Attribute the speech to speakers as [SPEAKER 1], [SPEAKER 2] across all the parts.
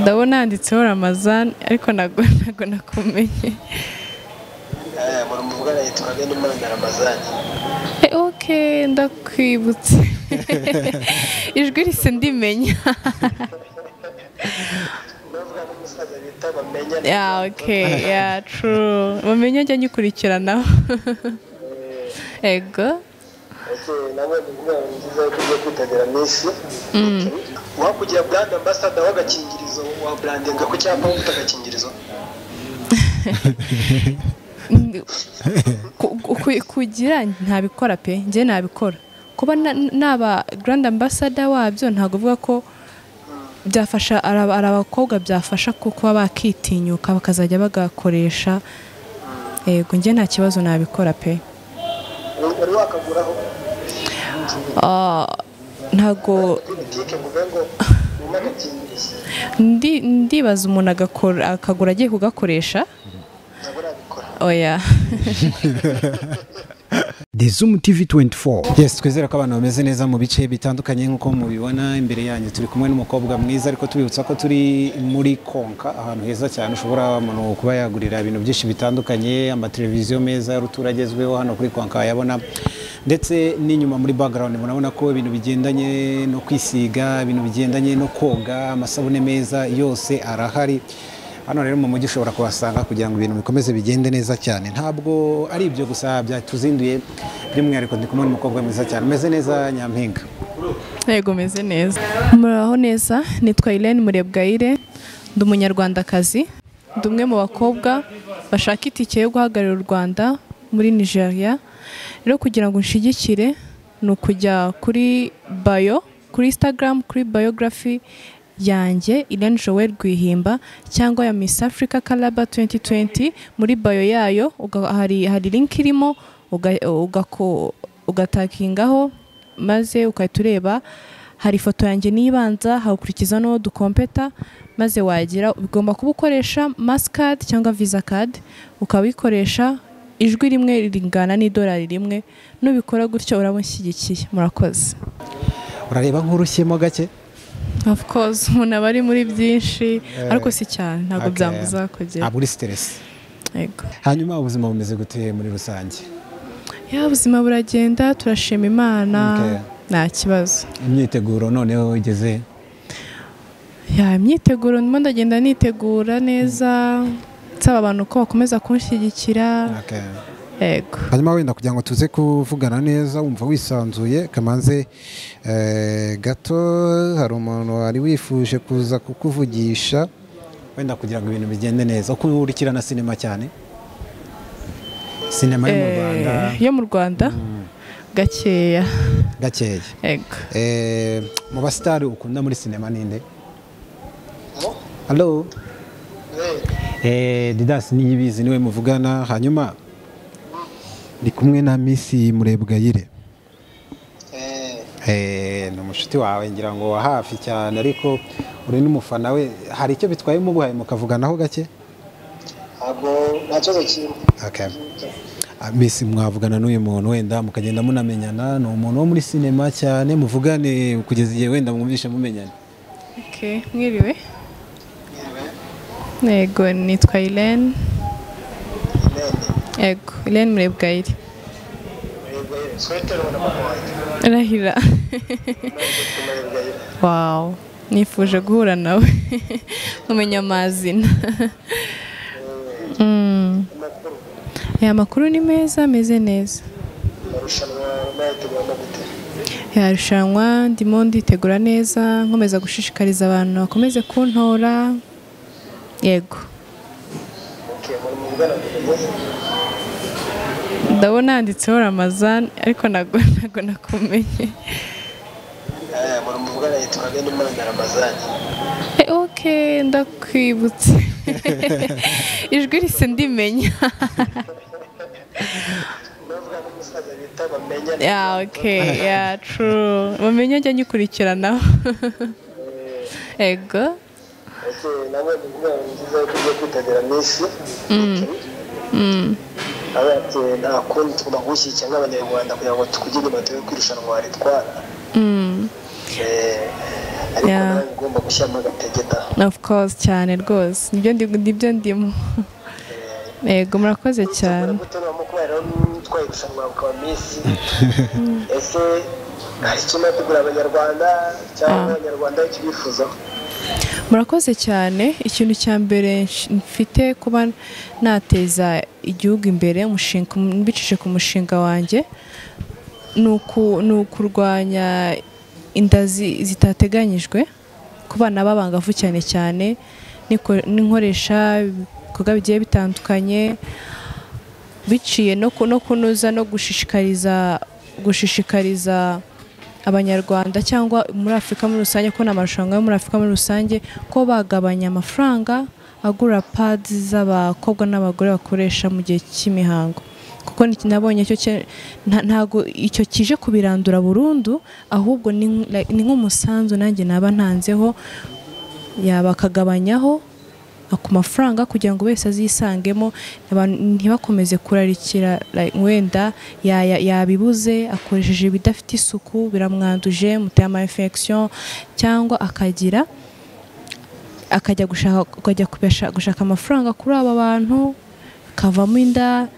[SPEAKER 1] Ndabona handitseho Ramazan ariko ntago nakumenye.
[SPEAKER 2] Muri muvugana yitwa Benimana Ramazan.
[SPEAKER 1] Okay, ndakwibutse. Ijwi rise ndimenya. Yeah, okay, yeah, true. Bamenya njya nyikurikirana. Ego.
[SPEAKER 2] Okay, namwe nziza yo kwitabira Miss. Wakugira brand ambassador w'agakingirizo wa brandinga ku cyapa w'agakingirizo.
[SPEAKER 1] Kugira ntabikora pe, nje nabikora. Kuba naba grand ambassador wabyo ntago vuga ko byafasha arabakobwa byafasha kuko bakitinyuka bakazajya bagakoresha. Yego nje nta kibazo nabikora pe.
[SPEAKER 2] Wari wakaguraho?
[SPEAKER 1] Ntago ndibaza umuntu agakora akagura agiye kugakoresha. Oya.
[SPEAKER 3] The Zoom TV 24.
[SPEAKER 4] Yes, twizera ko abantu bameze neza mu bice bitandukanye nkuko mubibona imbere yanyu turi kumwe n'umukobwa mwiza, ariko tubibutsa ko turi muri Konka, ahantu heza cyane ushobora umuntu kuba yagurira ibintu byinshi bitandukanye, amateleviziyo meza ruturagezweho hano kuri Konka yabona, ndetse n'inyuma muri background murabona ko ibintu bigendanye no kwisiga, ibintu bigendanye no koga, amasabune meza yose arahari. Hano rero mu mujyi ushobora kuhasanga kugira ngo ibintu bikomeze bigende neza cyane. Ntabwo ari ibyo gusa byatuzinduye, by'umwihariko ndi kumwe n'umukobwa mwiza cyane umeze neza Nyampinga.
[SPEAKER 1] Yego meze neza. Muraho neza, nitwa Irene Murebwayire, ndi umunyarwandakazi, ndi umwe mu bakobwa bashaka itike yo guhagararira u Rwanda muri Nigeria. Rero kugira ngo nshigikire ni ukujya kuri bio, kuri Instagram, kuri biography yanjye Irene Joel Rwihimba cyangwa ya Miss Africa Calabar 2020, muri bio yayo hari link irimo ugatakingaho maze ukahita ureba hari ifoto yanjye nibanza, hawukurikiza no dukompeta, maze wagira ugomba kuba ukoresha Mastercard cyangwa Visa card ukabikoresha, ijwi rimwe ringana n'idolari rimwe, nubikora gutyo urabunshyigikiye. Murakoze.
[SPEAKER 4] Urareba nk'urushyemo gake?
[SPEAKER 1] Of course, umuntu aba ari muri byinshi ariko si cyane, ntabwo byambuza kugera.
[SPEAKER 4] Ntabwo uri stress.
[SPEAKER 1] Yego.
[SPEAKER 4] Hanyuma ubuzima bumeze gute muri rusange?
[SPEAKER 1] Ya, ubuzima buragenda, turashima Imana, nta kibazo.
[SPEAKER 4] Imyiteguro noneho igeze?
[SPEAKER 1] Ya, imyiteguro ndimo ndagenda nitegura neza, nsaba abantu ko bakomeza kunshyigikira. Yego.
[SPEAKER 3] Hanyuma wenda kugira ngo tuze kuvugana neza wumva wisanzuye, kamanze gato hari umuntu wari wifuje kuza kukuvugisha
[SPEAKER 4] wenda kugira ngo ibintu bigende neza. Uko urikirana sinema cyane? Sinema yo mu Rwanda.
[SPEAKER 1] Yo mu Rwanda? Gakeya.
[SPEAKER 4] Gakeya.
[SPEAKER 1] Yego.
[SPEAKER 4] Mu basitari ukunda muri sinema ninde? Hello. Didas Niyibizi niwe muvugana, hanyuma
[SPEAKER 3] ndi kumwe na Miss Murebwayire.
[SPEAKER 4] Ni umushuti wawe ngira ngo wa hafi cyane, ariko uri n'umufana we, hari icyo bitwaye muguhaye mukavuganaho gake?
[SPEAKER 2] Ntabwo nta kibazo kirimo.
[SPEAKER 4] Okay. Miss mwavugana n'uyu muntu wenda mukagenda munamenyana, ni umuntu wo muri sinema cyane, muvugane kugeza igihe wenda mwumvishe mumenyana.
[SPEAKER 1] Okay, mwiriwe. Yego, nitwa Irene. Yego, Irene Murebwayire. Rahira. Wow, nifuje guhura nawe nkumenya amazina. Ya, makuru ni meza, ameze neza. Ya, irushanwa ndimo nditegura neza, nkomeza gushishikariza abantu bakomeze kuntora. Yego. Ndabona handitseho Ramazan ariko ntago nakumenye.
[SPEAKER 2] Muri muvugana yitwa Benimana Ramazan.
[SPEAKER 1] Okay, ndakwibutse. Ijwi rise ndimenya. Yeah, okay, yeah, true. Bamenya njya nyikurikirana. Ego.
[SPEAKER 2] Okay, namwe nziza yo kwitabira Miss. Ati nta kundi tugomba gushyigikira nk'abanyarwanda kugira ngo tukugire inyuma tube kwirushanwa ritwara. Ariko nawe ugomba gushyiramo agategeta.
[SPEAKER 1] Of course, cyane rwose nibyo ndimo. Yego, murakoze cyane.
[SPEAKER 2] Utwaye irushanwa ukaba Miss, ese hari icyo umategura abanyarwanda cyangwa abanyarwanda icyo bifuzaho?
[SPEAKER 1] Murakoze cyane. Ikintu cya mbere mfite kuba nateza igihugu imbere mbicishije ku mushinga wanjye ni ukurwanya inda zitateganyijwe ku bana b'abangavu, cyane cyane n'inkoresha ibikorwa bigiye bitandukanye, biciye no kunoza no gushishikariza abanyarwanda cyangwa muri Afurika muri rusange, ko n'amarushanwa yo muri Afurika muri rusange ko bagabanya amafaranga agura pads z'abakobwa n'abagore bakoresha mu gihe cy'imihango, kuko nabonye cyo ntago icyo kije kubirandura burundu, ahubwo ni nk'umusanzu nanjye naba ntanzeho, yabakagabanyaho ku mafaranga kugira ngo wese azisangemo, ntibakomeze kurarikira wenda yabibuze akoresheje ibidafite isuku biramwanduje, muteye ama infection, cyangwa akajya gushaka amafaranga kuri aba bantu, kavamo inda,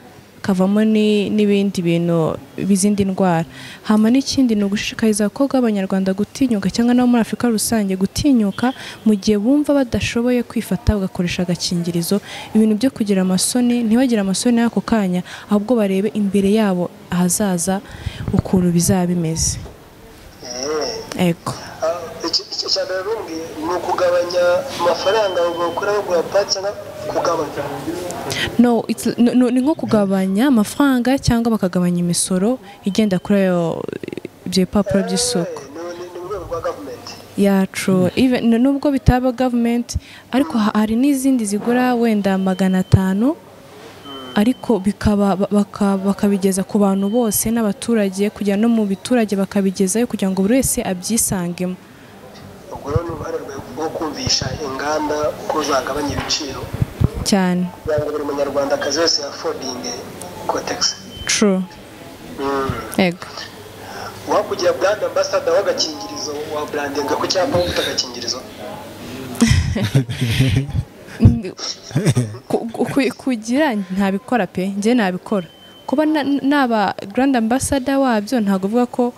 [SPEAKER 1] kavamo n'ibindi bintu bizindi ndwara. Hama n'ikindi ni ugushishikariza abakobwa b'abanyarwanda gutinyuka, cyangwa nabo muri Afurika rusange gutinyuka mu gihe bumva badashoboye kwifata bagakoresha agakingirizo. Ibintu byo kugira amasoni, ntibagire amasoni y'ako kanya, ahubwo barebe imbere yabo ahazaza ukuntu bizaba bimeze. Ego.
[SPEAKER 2] Ni ukugabanya amafaranga bakora bagura pads cyangwa kugabanya?
[SPEAKER 1] No, ni nko kugabanya amafaranga cyangwa bakagabanya imisoro igenda kuri ayo ibyo bipapuro by'isuku yacu. Nubwo bitaba government, ariko hari n'izindi zigura wenda 500, ariko bikaba bakabigeza ku bantu bose n'abaturage, kugira no mu biturage bakabigezayo kugira ngo buri wese abyisangemo.
[SPEAKER 2] Ubwo rero ni uruhare rwo kumvisha inganda ko zagabanya ibiciro
[SPEAKER 1] cyane
[SPEAKER 2] kugira ngo buri munyarwandakazi wese affordinge Kotex.
[SPEAKER 1] True. Ego.
[SPEAKER 2] Wakugira brand ambassador w'agakingirizo, wa brandinga ku cyapa ufite agakingirizo?
[SPEAKER 1] Kugira ntabikora pe, njye nabikora. Kuba naba grand ambassador wabyo ntago uvuga ko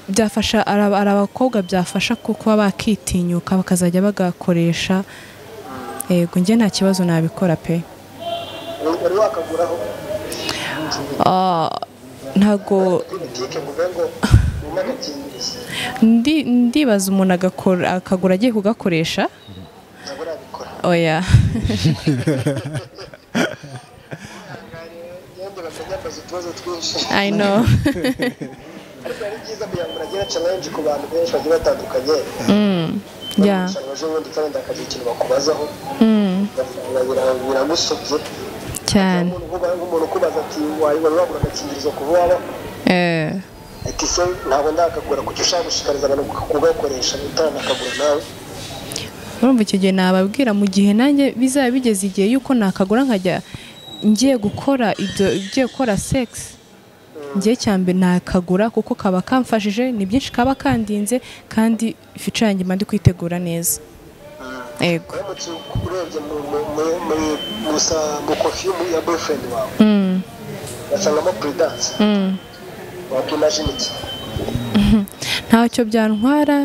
[SPEAKER 1] byafasha abakobwa, byafasha kuba bakitinyuka bakazajya bagakoresha. Yego, njye nta kibazo nabikora pe.
[SPEAKER 2] Wari wakaguraho?
[SPEAKER 1] Ntago ndibaza umuntu akagura agiye kugakoresha. Oya. I know.
[SPEAKER 2] Ariko ari byiza kugira ngo uragira challenge ku bantu benshi bagiye batandukanye.
[SPEAKER 1] Yeah.
[SPEAKER 2] Bakubazaho. Biragusobye.
[SPEAKER 1] Cyane.
[SPEAKER 2] Umuntu ukubaza ati wari wagura agakingirizo kuva waba? Ati se ntabwo ndakagura, kuki ushaka gushishikariza abantu kugakoresha utaranakagura nawe?
[SPEAKER 1] Urumva icyo gihe nababwira mu gihe nanjye bizaba bigeze igihe yuko nakagura nkajya ngiye gukora ibyo ngiye gukora sex, ngiye cyambe nakagura kuko kaba kamfashije, ni byinshi kaba kandinze, kandi future yanjye mba ndi kwitegura neza. Ego.
[SPEAKER 2] Urebye mu coffee ya boyfriend wawe basangamo prudence, wakimagine iki?
[SPEAKER 1] Ntacyo byantwara,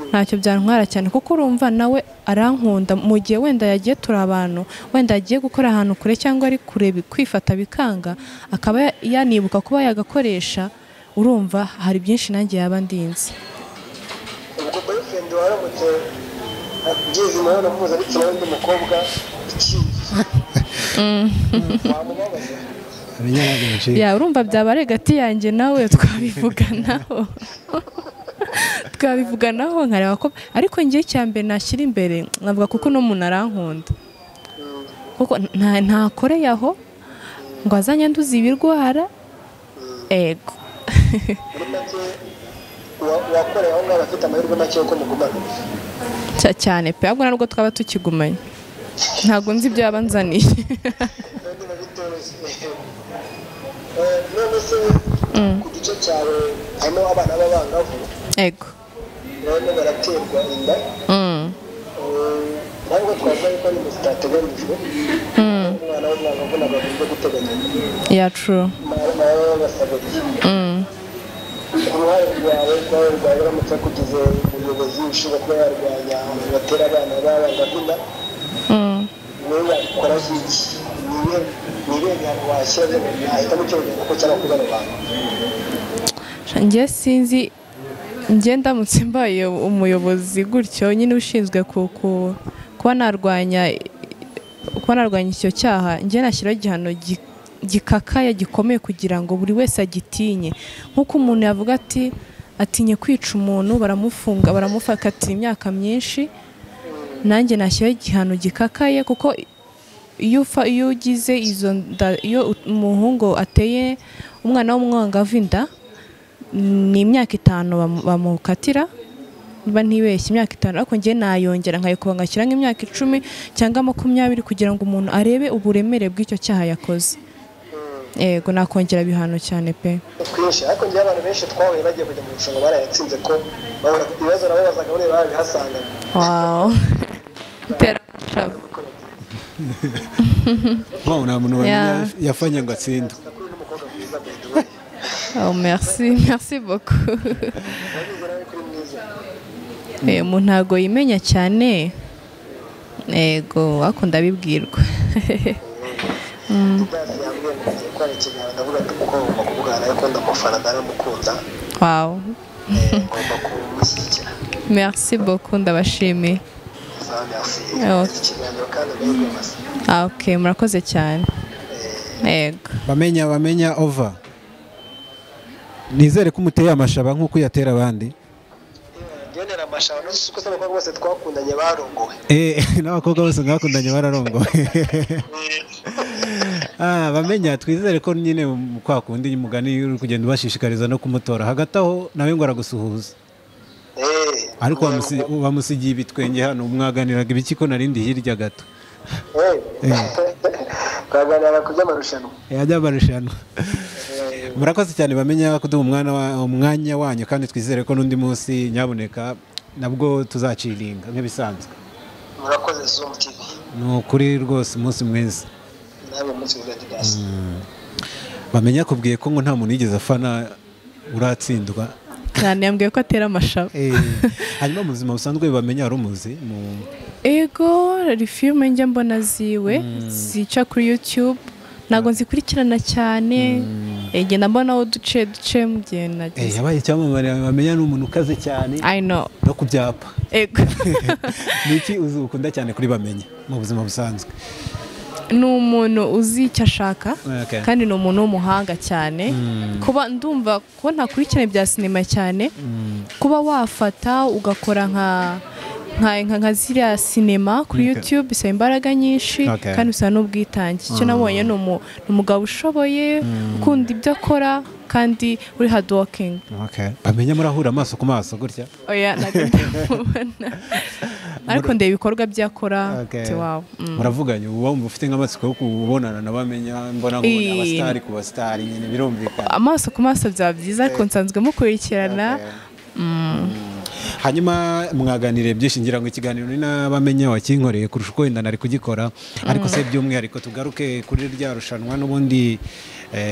[SPEAKER 1] ntacyo byantwara cyane, kuko urumva nawe arankunda. Mu gihe wenda yagiye turi abantu, wenda yagiye gukora ahantu kure cyangwa ari kure kwifata bikanga, akaba yanibuka kuba yagakoresha, urumva hari byinshi nanjye yaba ndinze.
[SPEAKER 2] Ubwo boyfriend waramutse agize imibonano mpuzabitsina n'undi mukobwa wamubabaza?
[SPEAKER 1] Ya, urumva byaba ari hagati yanjye nawe, twabivuganaho. Twabivuganaho nkareba ko, ariko ngiye cyambere nashyira imbere nkavuga kuko no muntu arankunda, kuko ntakoreye aho ngo azanyanduze ibirwara. Ego.
[SPEAKER 2] Wakoreye aho ngaho afite amahirwe make yuko mugumana
[SPEAKER 1] cyane pe, ahubwo nubwo twaba tukigumanye ntabwo nzi ibyo yaba nzaniye.
[SPEAKER 2] None se ku gice cyawe harimo abana b'abangavu?
[SPEAKER 1] Ego.
[SPEAKER 2] Barimo baraterwa inda, ntabwo twavuga yuko ari inda zitateganyijwe. Umwana w'umwangavu ntabwo agomba guteganyijwe.
[SPEAKER 1] Yeah, true.
[SPEAKER 2] Nawe basabwa iki? Uruhare rwawe rwawe rwawe uramutse kugize umuyobozi ushinzwe kuba yarwanya abantu batera abana b'abangavu inda, wowe wabikoraho iki? Ni ibihe bihano washyira nahitamo icyo kuko cyangwa kuba abantu?
[SPEAKER 1] Njye sinzi, njye ndamutse mbaye umuyobozi gutyo nyine ushinzwe kuba narwanya icyo cyaha, njye nashyiraho igihano gikakaye gikomeye kugira ngo buri wese agitinye. Nk'uko umuntu yavuga ati atinye kwica umuntu baramufunga baramufakatira imyaka myinshi, nanjye nashyiraho igihano gikakaye, kuko iyo ugize izo nda, iyo umuhungu ateye umwana w'umwangavu inda ni imyaka 5 bamukatira, niba ntibeshye imyaka 5, ariko njye nayongera nkayikuba ngashyira nk'imyaka 10 cyangwa 20 kugira ngo umuntu arebe uburemere bw'icyo cyaha yakoze. Yego, nakongera bihano cyane pe.
[SPEAKER 2] Twinshi, ariko njye abantu benshi twahuye bagiye kujya mu rushanwa barayatsinze, ko ibibazo nabo bazaga bari babihasanga.
[SPEAKER 1] Wow.
[SPEAKER 4] Wow, nta muntu yafanye ngo atsinde.
[SPEAKER 1] Oh, merci, merci beaucoup. Umuntu ntago yimenya cyane. Yego, akunda bibwirwa. Wow. Merci beaucoup, ndabashimiye. Okay, murakoze cyane. Yego.
[SPEAKER 4] Bamenya over. Nizere ko umuteye amashaba nkuko yatera abandi.
[SPEAKER 2] Ngenera amashaba nuko se abakobwa bose twakundanye barongowe.
[SPEAKER 4] N'abakobwa bose mwakundanye bararongowe. Bamenya twizere ko nyine kwa kundi mugani uri kugenda ubashishikariza no kumutora. Hagati aho nawe ngo aragusuhuza. Ariko bamusigiye ibitwenge hano, mwaganiraga ibiki ko narindi hirya gato?
[SPEAKER 2] Twaganiraga ku by'amarushanwa.
[SPEAKER 4] By'amarushanwa. Murakoze cyane bamenya kuduha umwanya wanyu, kandi twizere ko n'undi munsi nyaboneka nabwo tuzaciringa nk'ibisanzwe.
[SPEAKER 2] Murakoze Zoom TV.
[SPEAKER 4] Ni ukuri rwose, umunsi mwiza.
[SPEAKER 2] Nawe umunsi mwiza Didas.
[SPEAKER 4] Bamenya kubwiye ko ngo nta muntu yigeze afana uratsindwa.
[SPEAKER 1] Cyane, yambwiye ko atera amashaba.
[SPEAKER 4] Hanyuma mu buzima busanzwe bamenya ari umuzi
[SPEAKER 1] Ego, hari filime njya mbona ziwe zica kuri YouTube, ntabwo nzikurikirana cyane, ngenda mbonaho duce duce mugihe nagize.
[SPEAKER 4] Yabaye icyamamare, bamenya ni umuntu ukaze cyane.
[SPEAKER 1] I know.
[SPEAKER 4] No ku byapa.
[SPEAKER 1] Ego.
[SPEAKER 4] Niki uzi ukunda cyane kuri Bamenya mu buzima busanzwe?
[SPEAKER 1] Ni umuntu uzi icyo ashaka, kandi ni umuntu w'umuhanga cyane. Kuba ndumva ko ntakurikirana ibya sinema cyane, kuba wafata ugakora nka ziriya sinema kuri YouTube bisaba imbaraga nyinshi, kandi bisaba n'ubwitange. Icyo nabonye ni umugabo ushoboye, ukunda ibyo akora, kandi uri hard working.
[SPEAKER 4] Bamenya murahura amaso ku maso gutya?
[SPEAKER 1] Oya, ntabwo ndamubona. Ariko ndeba ibikorwa byakora. Wow.
[SPEAKER 4] Muravuganye, uba wumva ufite nk'amatsiko yo kubonana na Bamenya, mbona nkubona abasitari ku basitari nyine birumvikana.
[SPEAKER 1] Amaso ku maso byaba byiza, ariko nsanzwe mukurikirana.
[SPEAKER 4] Hanyuma mwaganiriye byinshi, ngira ngo ikiganiro ni n'Abamenya wakinkoreye kurusha uko wenda nari kugikora, ariko se by'umwihariko tugaruke kuri rya rushanwa n'ubundi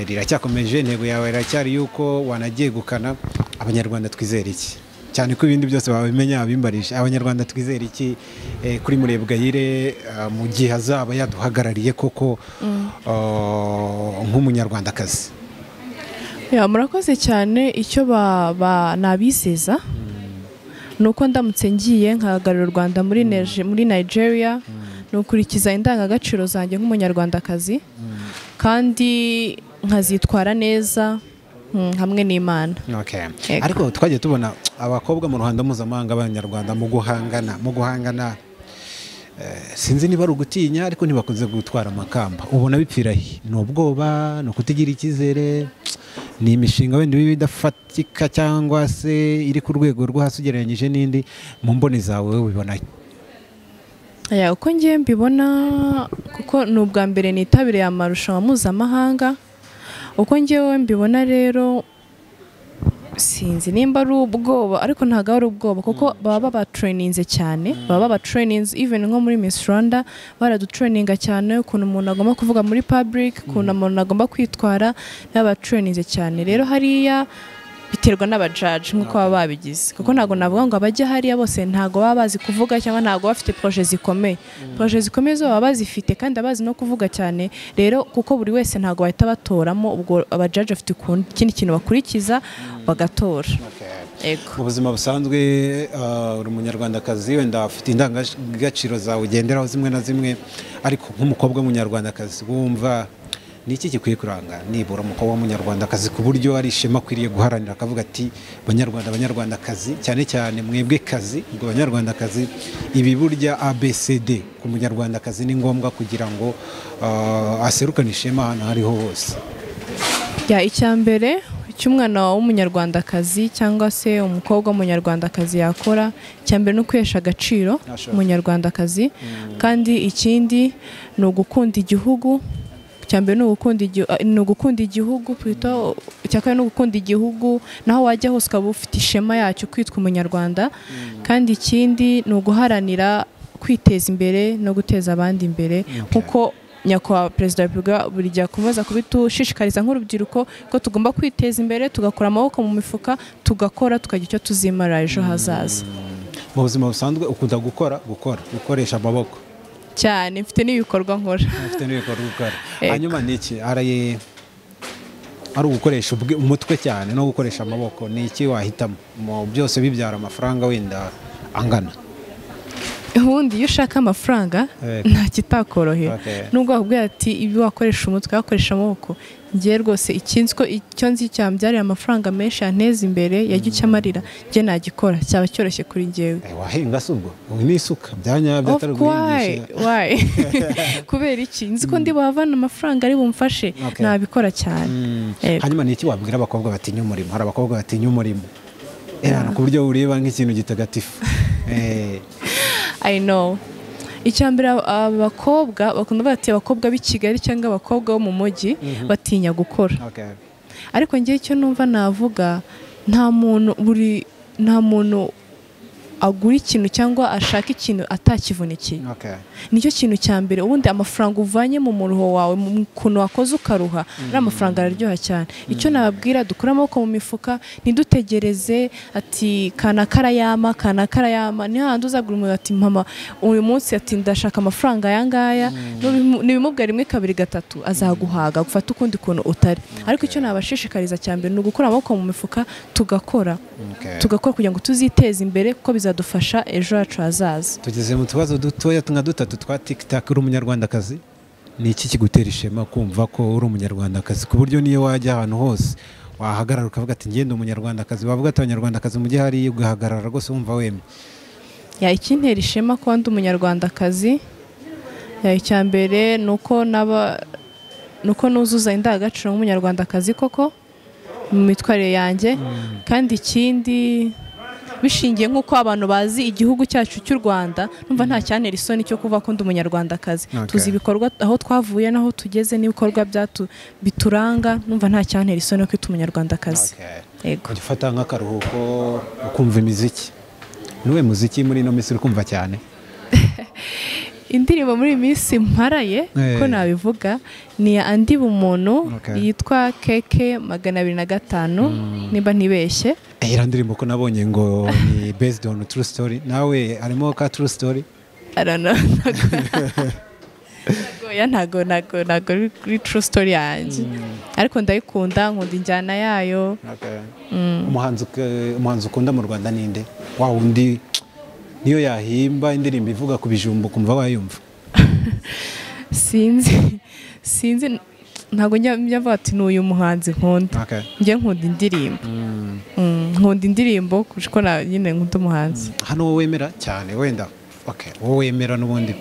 [SPEAKER 4] riracyakomeje, intego yawe iracyari yuko wanagyegukana. Abanyarwanda twizere iki? Cyane ko ibindi byose babimenya abimbarisha. Abanyarwanda twizere iki kuri Murebwayire mu gihe azaba yaduhagarariye koko nk'umunyarwandakazi?
[SPEAKER 1] Murakoze cyane. Icyo nabizeza nuko ndamutse ngiye nkahagararira u Rwanda muri Nigeria, nukurikiza indangagaciro zanjye nk'umunyarwandakazi, kandi nkazitwara neza hamwe n'Imana.
[SPEAKER 4] Ariko twagiye tubona abakobwa mu ruhando mpuzamahanga b'abanyarwanda mu guhangana sinzi niba ari ugutinya, ariko ntibakunze gutwara amakamba. Ubona bipfira he? Ni ubwoba, ni ukutigira icyizere, ni imishinga wenda iba idafatika cyangwa se iri ku rwego rwo hasi ugereranyije n'indi? Mu mboni zawe ubibona?
[SPEAKER 1] Uko ngiye mbibona, kuko ni ubwa mbere nitabiriye amarushanwa mpuzamahanga, uko ngewe mbibona rero Sinzi nimba ari ubwoba, ariko ntabwo ari ubwoba kuko baba babatraininze cyane, baba babatraininze even nko muri Miss Rwanda baradutraininga cyane ukuntu umuntu agomba kuvuga muri public, ukuntu umuntu agomba kwitwara, n'abatraininze cyane. Rero hariya biterwa n'abajaji nk'uko baba babigize, kuko ntabwo navuga ngo abajya hariya bose ntabwo baba bazi kuvuga cyangwa ntabwo bafite projet zikomeye. Projet zikomeye zo baba bazifite kandi abazi no kuvuga cyane. Rero kuko buri wese ntabwo bahita batoramo, ubwo abajaji bafite ikindi kintu bakurikiza bagatora. Ego.
[SPEAKER 4] Mu buzima busanzwe uri umunyarwandakazi, wenda ufite indangagaciro zawe ugenderaho zimwe na zimwe, ariko nk'umukobwa w'umunyarwandakazi wumva ni iki gikwiye kuranga nibura umukobwa w'umunyarwandakazi ku buryo ari ishema akwiriye guharanira, akavuga ati banyarwanda, banyarwandakazi, cyane cyane mwebwe kazi, ubwo banyarwandakazi, ibi burya ABCD ku munyarwandakazi ni ngombwa kugira ngo aserukane ishema ahantu aho ariho hose.
[SPEAKER 1] Ya, icya mbere cy'umwana w'umunyarwandakazi cyangwa se umukobwa w'umunyarwandakazi yakora, icya mbere ni ukwihesha agaciro umunyarwandakazi, kandi ikindi ni ugukunda igihugu. Icya mbere ni ugukunda igihugu, icya kabiri ni ugukunda igihugu, naho wajya hose ukaba ufite ishema yacyo kwitwa umunyarwanda, kandi ikindi ni uguharanira kwiteza imbere no guteza abandi imbere, kuko nyakubahwa Perezida wa Repubulika buri gihe akomeza kubitushishikariza nk'urubyiruko ko tugomba kwiteza imbere, tugakura amaboko mu mifuka, tugakora, tukagira icyo tuzimara ejo hazaza.
[SPEAKER 4] Mu buzima busanzwe ukunda gukora, gukoresha amaboko
[SPEAKER 1] cyane, mfite n'ibikorwa nkora.
[SPEAKER 4] Mfite n'ibikorwa ukora. Hanyuma ni iki ari ugukoresha umutwe cyane no gukoresha amaboko, ni iki wahitamo mu byose bibyara amafaranga wenda angana?
[SPEAKER 1] Ubundi iyo ushaka amafaranga nta kitakorohera, nubwo bakubwira ati ibi wakoresha umutwe, wakoresha amaboko, ngiye rwose ikinziko icyo nzi cyambyarira amafaranga menshi yanteza imbere yajya icyamarira, njye nagikora cyaba cyoroshye kuri njyewe.
[SPEAKER 4] Wahinga se ubwo n'isuka byanyabyo atari guhingisha?
[SPEAKER 1] Why? Kubera iki? Nzi ko ndi buhavane amafaranga ari bumfashe, nabikora cyane.
[SPEAKER 4] Hanyuma ni iki wabwira abakobwa batinya umurimo? Hari abakobwa batinya umurimo ku buryo ureba nk'ikintu gitagatifu.
[SPEAKER 1] I know. Icya mbere abakobwa bakunda bati abakobwa b'i Kigali cyangwa abakobwa bo mu mujyi batinya gukora. Ariko ngiye icyo numva navuga, nta muntu agura ikintu cyangwa ashaka ikintu atakivunikiye. Nicyo kintu cya mbere. Ubundi amafaranga uvanye mu muruho wawe, mu kuntu wakoze ukaruha, ari amafaranga araryoha cyane. Icyo nababwira, dukure amaboko mu mifuka, ntidutegereze ati kanaka arayama, kanaka arayama. Ni hahandi uzagura umuntu ati mama uyu munsi ati ndashaka amafaranga aya ngaya, nibimubwira rimwe kabiri gatatu azaguhaga gufata ukundi kuntu utari. Ariko icyo nabashishikariza cya mbere ni ugukura amaboko mu mifuka, tugakora kugira ngo tuziteze imbere, kuko bizadufasha ejo hacu hazaza.
[SPEAKER 4] Tugeze mu tubazo dutoya nka dutatu twa TikTok. Uri umunyarwandakazi, ni iki kigutera ishema kumva ko uri umunyarwandakazi, ku buryo niyo wajya ahantu hose wahagarara ukavuga ati ngende umunyarwandakazi, wavuga ati abanyarwandakazi mujye hariya, ugahagarara rwose wumva wemye?
[SPEAKER 1] Ya, ikintera ishema kuba ndi umunyarwandakazi, ya, icya mbere ni uko nuzuza indangagaciro nk'umunyarwandakazi koko mu mitwarire yanjye, kandi ikindi bishingiye nk'uko abantu bazi igihugu cyacu cy'u Rwanda, numva nta cyantera isoni cyo kuva ko ndi umunyarwandakazi. Tuzi ibikorwa aho twavuye naho tugeze n'ibikorwa bituranga, numva nta cyantera isoni yo kwita umunyarwandakazi.
[SPEAKER 4] Yego. Ufata nk'akaruhuko ukumva imiziki, niwe muziki muri ino minsi uri kumva cyane?
[SPEAKER 1] Indirimbo muri iyi minsi mparaye ko nabivuga ni ya Andi Bumuntu yitwa KK 205 nimba ntibeshye.
[SPEAKER 4] Iriya ndirimbo ko nabonye ngo ni based on true story, nawe harimo ka true story?
[SPEAKER 1] I don't know. Ntago ari true story yanjye, ariko ndayikunda, nkunda injyana yayo.
[SPEAKER 4] Umuhanzi ukunda mu Rwanda ninde? Wa wundi niyo yahimba indirimbo ivuga ku bijumbo kumva wayumva?
[SPEAKER 1] Sinzi ntago njya mvuga ati n'uyu muhanzi nkunda. Njye nkunda indirimbo. Nkunda indirimbo kurusha uko nyine nkunda umuhanzi.
[SPEAKER 4] Hano wowe wemera cyane wenda, wowe wemera n'ubundi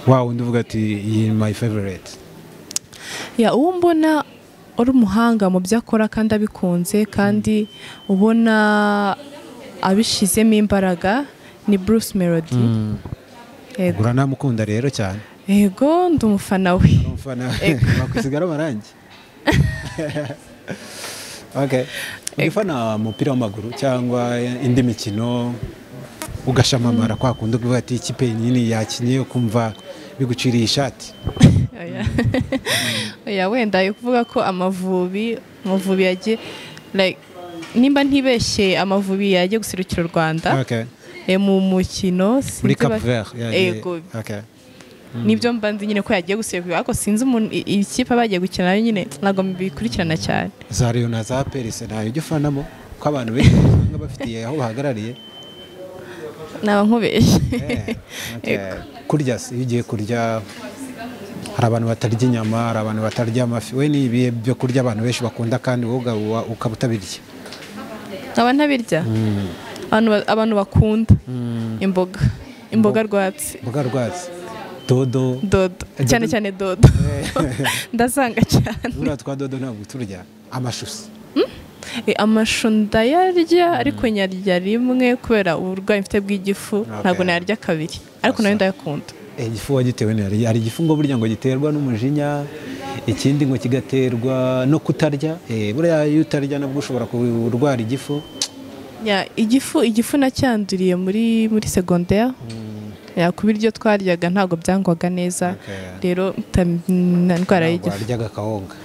[SPEAKER 4] wa wundi uvuga ati iyi my favorite?
[SPEAKER 1] Ya, uwo mbona uri umuhanga mu byo akora kandi abikunze kandi ubona abishizemo imbaraga ni Bruce Melody.
[SPEAKER 4] Yego. Uranamukunda rero cyane?
[SPEAKER 1] Yego, ndi umufana we.
[SPEAKER 4] Umufana. Bakusigara amarangi. Okay. Ugifana umupira w'amaguru cyangwa indi mikino ugashamamara kwa kundi uvuga ati ikipe nini yakinye, ukumva biguciriye ishati?
[SPEAKER 1] Oya, wenda yo kuvuga ko Amavubi yagiye, like nimba ntibeshye, Amavubi yagiye guserukira u Rwanda mu mukino
[SPEAKER 4] muri Cap Vert.
[SPEAKER 1] Yego. Nibyo mba nzi nyine ko yagiye guserukira, ariko sinzi ikipe bagiye gukina nayo nyine, ntabwo mbikurikirana cyane.
[SPEAKER 4] Za Rayon na za APR se ntayo ujya ufanamo, ko abantu benshi usanga bafitiye aho bahagarariye?
[SPEAKER 1] Naba nkubeshye.
[SPEAKER 4] Kurya se, iyo ugiye kurya, hari abantu batarya inyama, hari abantu batarya amafi, we ni ibihe byo kurya abantu benshi bakunda kandi wowe ukaba utabirya?
[SPEAKER 1] Nkaba ntabirya? Abantu bakunda imboga rwatsi.
[SPEAKER 4] Imboga rwatsi, dodo.
[SPEAKER 1] Dodo cyane cyane, dodo ndasanga cyane.
[SPEAKER 4] Buriya twa dodo ntabwo turya. Amashu se?
[SPEAKER 1] Amashu ndayarya, ariko nyarya rimwe kubera uburwayi mfite bw'igifu, ntabwo nayarya kabiri, ariko nayo ndayakunda.
[SPEAKER 4] Igifu wagitewe, hari igifu ngo burya ngo giterwa n'umujinya, ikindi ngo kigaterwa no kutarya. Buriya iyo utarya nabwo ushobora kurwara igifu.
[SPEAKER 1] Igifu nacyanduriye muri secondaire. Ku biryo twaryaga ntabwo byangwaga neza, rero ndwara y'igifu.
[SPEAKER 4] Waryaga kawunga?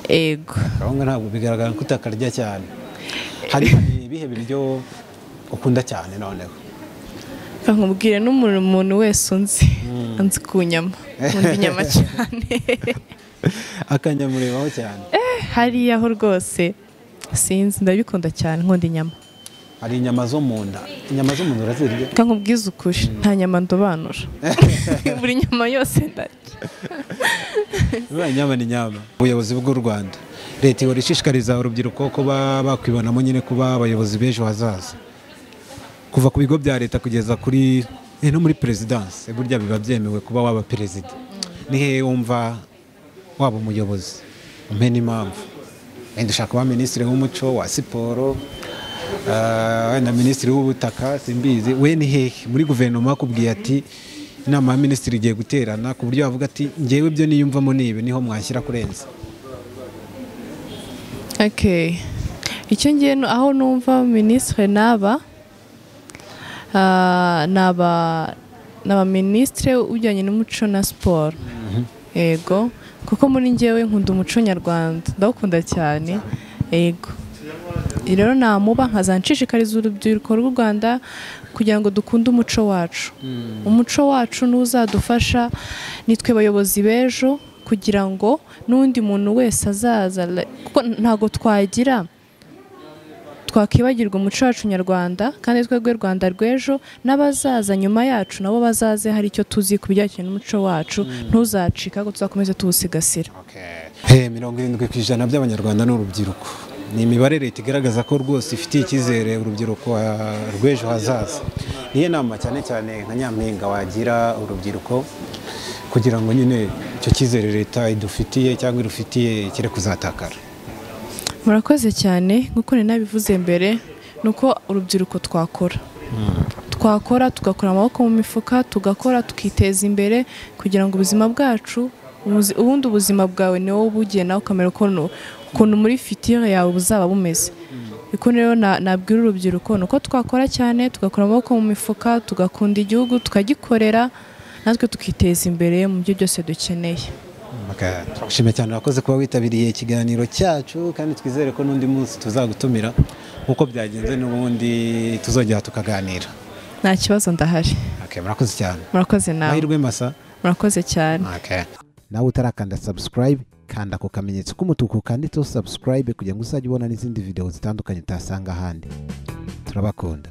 [SPEAKER 1] Ego.
[SPEAKER 4] Kawunga ntabwo bigaragara ko utakarya cyane. Hari ibihe biryo ukunda cyane noneho?
[SPEAKER 1] Nkubwire, n'umuntu wese unzi anzi ku nyama, nkunda inyama cyane.
[SPEAKER 4] Akanyamurebaho cyane.
[SPEAKER 1] Hariya ho rwose sinzi, ndabikunda cyane, nkunda inyama.
[SPEAKER 4] Hari inyama zo mu nda, inyama zo mu nda urazirya?
[SPEAKER 1] Nkubwize ukuri, nta nyama ndobanura, buri nyama yose ndarya.
[SPEAKER 4] Inyama ni inyama. Ubuyobozi bw'u Rwanda, leta ihora ishishikariza urubyiruko kuba bakwibonamo nyine kuba abayobozi b'ejo hazaza, kuva ku bigo bya leta kugeza kuri no muri perezidansi, burya biba byemewe kuba waba perezida. Ni hehe wumva waba umuyobozi? Umpe n'impamvu. Wenda ushaka kuba minisitiri w'umuco, wa siporo, wenda minisitiri w'ubutaka, simbizi. We ni hehe muri guverinoma bakubwiye ati inama ya minisitiri igiye guterana, ku buryo bavuga ati ngewe ibyo niyumvamo nibi, niho mwashyira kurenza?
[SPEAKER 1] Okay, icyo ngiye aho numva minisitiri naba naba minisitiri ujyanye n'umuco na siporo. Yego, kuko muri ngewe nkunda umuco nyarwanda, ndawukunda cyane. Yego, rero namuba nkazanshishikariza urubyiruko rw'u Rwanda kugira ngo dukunde umuco wacu. Umuco wacu n'uzadufasha, nitwe bayobozi b'ejo, kugira ngo n'undi muntu wese azaza, kuko ntago twagira twakibagirwa umuco wacu nyarwanda, kandi twebwe Rwanda rw'ejo n'abazaza nyuma yacu nabo bazaze hari icyo tuzi ku bijyanye n'umuco wacu, ntuzacika, ko tuzakomeza tuwusigasira.
[SPEAKER 4] 70% by'Abanyarwanda ni urubyiruko. Ni imibare leta igaragaza ko rwose ifitiye icyizere urubyiruko rw'ejo hazaza. Niyo nama cyane cyane nka nyampinga wagira urubyiruko kugira ngo nyine icyo cyizere leta idufitiye cyangwa irufitiye kire kuzatakara?
[SPEAKER 1] Murakoze cyane. Nk'uko nari nabivuze mbere, ni uko urubyiruko twakora tugakora amaboko mu mifuka, tugakora tukiteza imbere kugira ngo ubuzima bwacu, ubundi ubuzima bwawe ni wowe ubugena, ukamera ukuntu muri future yawe buzaba bumeze. Iko rero nabwira urubyiruko ni uko twakora cyane, tugakora amaboko mu mifuka, tugakunda igihugu, tukagikorera, natwe tukiteza imbere mu byo byose dukeneye.
[SPEAKER 4] Turagushimiye cyane, urakoze kuba witabiriye ikiganiro cyacu, kandi twizere ko n'undi munsi tuzagutumira uko byagenze n'ubundi tuzongera tukaganira.
[SPEAKER 1] Nta kibazo, ndahari.
[SPEAKER 4] Murakoze cyane.
[SPEAKER 1] Murakoze nawe.
[SPEAKER 4] Amahirwe masa.
[SPEAKER 1] Murakoze cyane.
[SPEAKER 3] Nawe utarakanda subscribe, kanda ku kamenyetso k'umutuku kanditseho subscribe kugira ngo uzajye ubona n'izindi video zitandukanye utasanga ahandi. Turabakunda.